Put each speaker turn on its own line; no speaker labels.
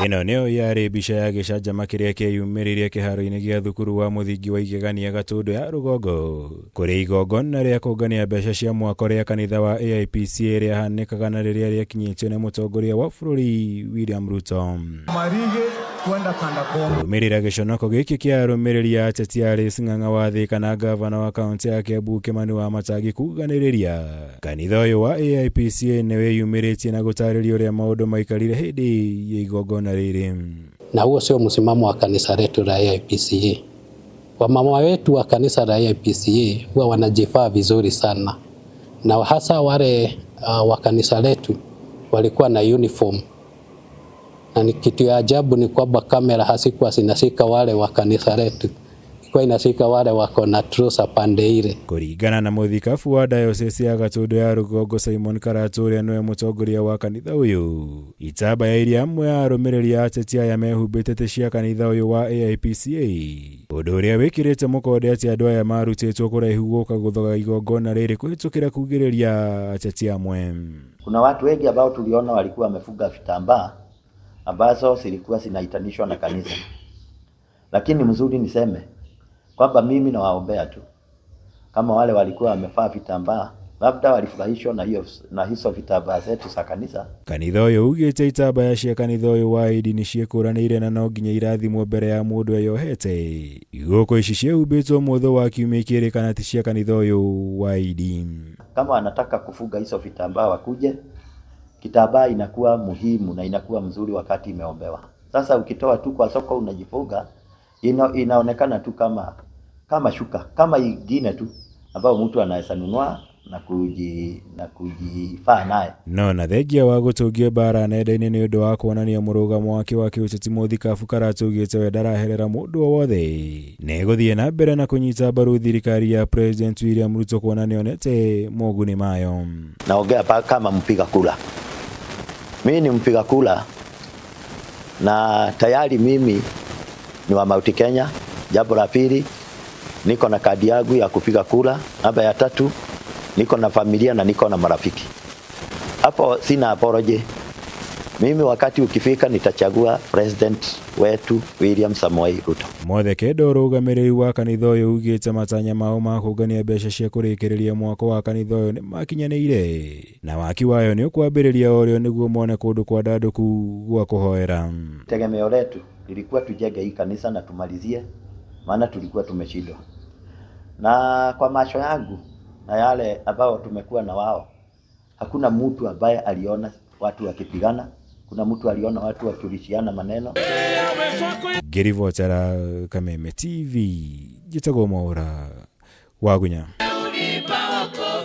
Ĩno nĩyo yarĩ mbica ya gĩcanjama kĩrĩa kĩeyumĩririe kĩharo-inĩ gĩa thukuru wa mũthingi wa Igegania Gatũndũ ya Rũgongo kũrĩ igongona rĩa kũngania mbeca cia mwako rĩa kanitha wa AIPCA rĩahanĩkaga na rĩrĩa rĩakinyĩtio nĩ mũtongoria wa bũrũri William Ruto.
Marige kwenda kanda koma.
Kũrũmĩrĩra gĩconoko gĩkĩ kĩa arũmĩrĩri a ateti Alice Ng'ang'a wa Thika na ngavana wa kaũntĩ ya Kiambu Kimani Wamatangi kuganĩrĩria kanitha ũyũ wa AIPCA nĩ wĩyumĩrĩtie na gũtarĩria ũrĩa maũndũ maikarire hĩndĩ ya igongona rĩrĩ.
Na huo sio msimamo wa kanisa letu la AIPCA. Wamama wetu wa kanisa la AIPCA huwa wanajifaa vizuri sana, na hasa wale wa kanisa letu walikuwa na uniform, na ni kitu ya ajabu ni kwamba kamera hazikuwa zinashika wale wa kanisa letu, ilikuwa inashika wale wako na trouser pande ile.
Kũringana na mũthikabu wa diocese ya Gatũndũ ya Rũgongo Simon Karatu ũrĩa nĩwe mũtongoria wa kanitha ũyũ, itambaya iria amwe a arũmĩrĩri a ateti aya mehumbĩte ti cia kanitha ũyũ wa AIPCA, ũndũ ũrĩa wĩkĩrĩte mũkonde atĩ andũ aya marutĩtwo kũraihu gũka gũthoga igongona rĩrĩ kũhĩtũkĩra kugĩrĩria ateti amwe.
Kuna watu wengi ambao tuliona walikuwa wamefunga vitambaa ambazo zilikuwa zinaitanishwa na kanisa, lakini mzuri niseme kwamba mimi nawaombea tu, kama wale walikuwa wamevaa vitambaa, labda walifurahishwa na hiyo na hizo vitambaa zetu za kanisa.
Kanitha ũyũ ugĩte itambaya cia kanitha ũyũ wa Indi nĩ ciĩkũranĩire na no nginya irathimwo mbere ya mũndũ eyohete. Igũkũ ici ciĩhumbĩtwo mũthũ wa kiumia ikĩrĩkana ti cia kanitha ũyũ wa Indi.
Kama wanataka kufunga hizo vitambaa wakuje, kitambaa inakuwa muhimu na inakuwa mzuri wakati imeombewa. Sasa ukitoa tu kwa soko unajifunga, inaonekana tu kama shuka kama ingine tu ambayo mtu anaweza nunua na kujifaa naye.
No na thengia wa gũtũngio mbara nenda-inĩ nĩ ũndũ wa kuonania mũrũgamo wake wa kĩũteti, mũthikabu Karatu augĩte we ndaraherera mũndũ o wothe nĩ egũthiĩ na mbere na kũnyita mbaru thirikari ya President William Ruto kuona nĩonete moguni mayo.
Naongea kama mpiga kura. Mimi ni mpiga kura na tayari mimi ni wa Mount Kenya. Jambo la pili, niko na kadi yangu ya kupiga kura. Namba ya tatu, niko na familia na niko na marafiki. Hapo sina apology. Mimi wakati ukifika nitachagua president wetu William Samoei Ruto.
Mothe Kendo ũrũgamĩrĩri wa kanitha ũyũ ugĩte matanya mao ma kũngania mbeca cia kũrĩkĩrĩria mwako wa kanitha ũyũ nĩ makinyanĩire na waki wayo nĩ ũkwambĩrĩria o rĩo nĩguo mone kũndũ kwandandũku gwa kũhoera.
Tegemeo letu lilikuwa tujenge hii kanisa na tumalizie, maana tulikuwa tumeshindwa. Na kwa macho yangu na yale ambao tumekuwa na wao, hakuna mtu ambaye aliona watu wakipigana, kuna mtu aliona watu wakiulishiana maneno.
Ngĩribotera Kameme TV, njĩtagwo Mwaũra Wagunya.